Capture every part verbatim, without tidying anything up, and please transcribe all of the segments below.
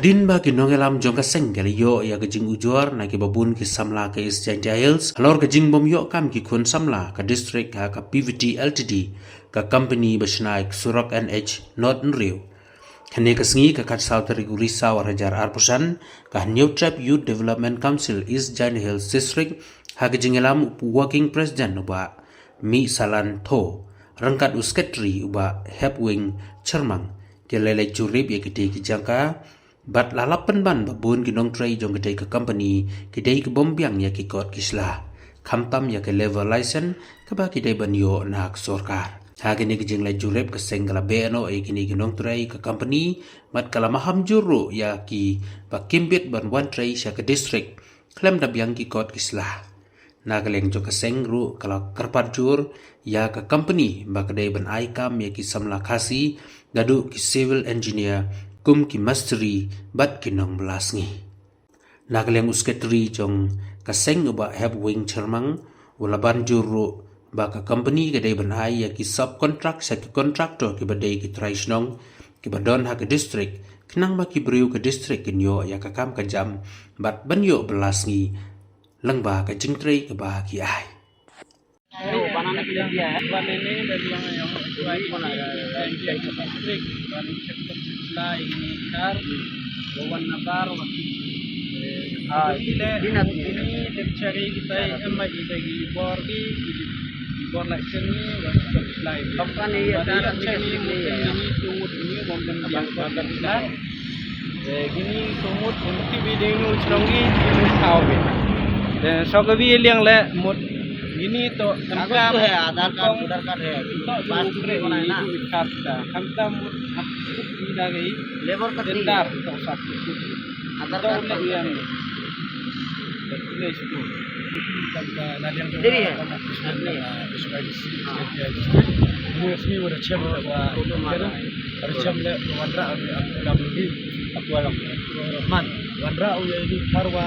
Hadien ba ki nongïalam jong ka seng ki la ïoh ïa ka jingujor na kiba bun ki samla ka East Jaintia Hills halor ka jingbym ïoh kam ki khun samla ka district ha ka P V T L T D, ka company ba shna ïa ki surok N H nod nriew. Kane ka sngi ka khatsaw tarik u Risaw arhajar arphew san, ka Hynñiewtrep Youth Development Council East Jaintia Hills District, ha ka jingïalam u Working President u Bah Mihsalan Tho, ryngkat u Secretary u Bah Hepwing Chyrmang, ki la leit jurip ïa kitei ki jaka, bad la lap pynban ba bun ki nongtrei jong kitei ka company ki dei ki bym biang ïa ki kot ki sla, khamtam ïa ka labour license kaba ki dei ban ïoh na ka sorkar. Ha kine ki jingleit jurip, ka seng ka la beh noh ïa kine ki nongtrei ka company, bad ka la maham jur ruh ïa ki ba kim bit ban wan trei sha ka district khlem da biang ki kot ki sla. Na ka liang jong ka seng ruh ka la kyrpad jur ïa ka company ba ka dei ban ai kam ïa ki samla Khasi, naduh ki civil engineer kum ki mistri bad ki nongbylla sngi. Na ka liang u Secretary jong ka seng u Bah Hepwing Chyrmang u la ban jur ruh ba ka company ka dei ban ai ïa ki subcontract sha ki contractor kiba dei ki trai shnong kiba don ha ka district, khnang ba ki briew ka district kin ïoh ïa ka kam ka jam bad ban ïoh bylla sngi lyngba ka jingtrei kaba ki ai. Kini sumut un ti bi ding nu chnong gi, kini saw bi. Te so ka bi liang le mut kini to kam kam. Aadhaar card, voter card hai. To tu kre ni tu khat ta. Kam ta mut hap ni da gi. Labour card ni. Tender to sa. Aadhaar card ni. Deri hai. Ini resmi wa da chem wa da chem le wanrah wa da lam di aku alam man wanrah wa ini kharwa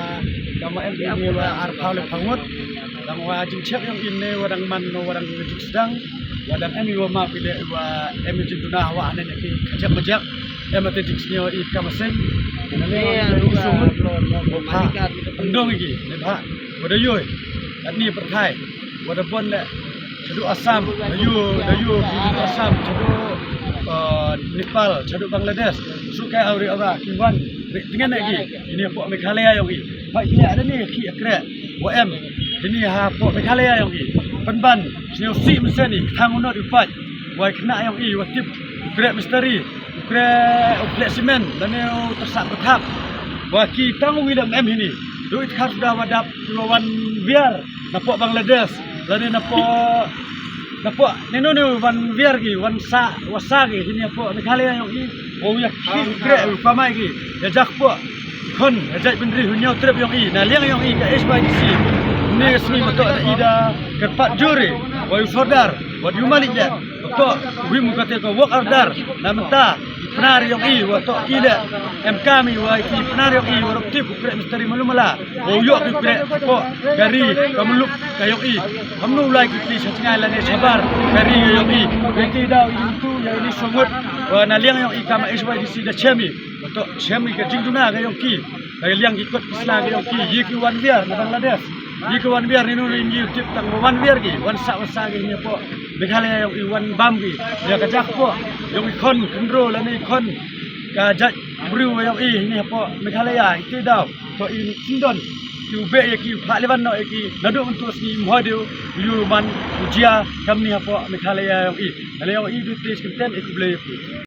kama em ini wa arphaw le phangot dang wa jingchem yang ini wa dang man no wa dang jingsedang wa dang em wa ma pile wa em jingduna wa anen ki kajak majak em ate jingsnyo i kama seng ini wa sumut wa pha ndong iki ne pha wa da yoi ani perthai wa da bon le Chadu Assam, da yu, da yu, chadu Assam, chadu uh, Nepal, chadu Bangladesh, suka awri awra, ki wan, ri tngen agi, ini hapoh Meghalaya yong i. Pai ini ada ni ki akre, wa em, ini hapoh Meghalaya yong i. Penban, sini usi mesen i, thang unot i pai, wa kena yong i, wa tip, ukre misteri, ukre, ukre simen, dan ni tersak berthap. Wa ki tang wi lam em ini, duit khas da wadap, wa wan biar, napoh Bangladesh, lane napoh napoh nenu ne wan wiar gi wan sa wa sa gi hini hapoh Meghalaya yong i o ya ki kre u pamai gi ya jak poh khon ya jak bendri hu nyau trep yong i na liang yong i ka H Y D C ne sngi matoh da i da kyrpad juri wa u sordar wa u malik ya matoh wi mu kate ka work order na menta Pnar yong i wa to i le em kam i wa i pnar yong i wa rok tip u kre misteri malu mala wa u yok i kre ko gari ka muluk ka yong i. Hamnu lai ki pli sa chingai lane sabar gari yong i. Wa ti daw i tu ya i ni songot wa na liang yong i kama H Y D C da chem i wa to chem i ka jingduna ka yong ki. Ka liang ki kot ki sna ka yong ki yi ki wan biar na Bangladesh. Yi ki wan biar ni nu ring yi tip tang wan biar ki wan sa wan sa ki ni po. Meghalaya yong i wan bam ki ya ka jak po yong i khon kynro lane i khon ka jait briew yong i ni po Meghalaya i te daw to i sindon ki u be ya ki u phah lewan no ya ki nadu ntu sngi mhodew yu man u jia kam ni po Meghalaya yong i. Meghalaya yong i du te skem tem i kublei ya ki.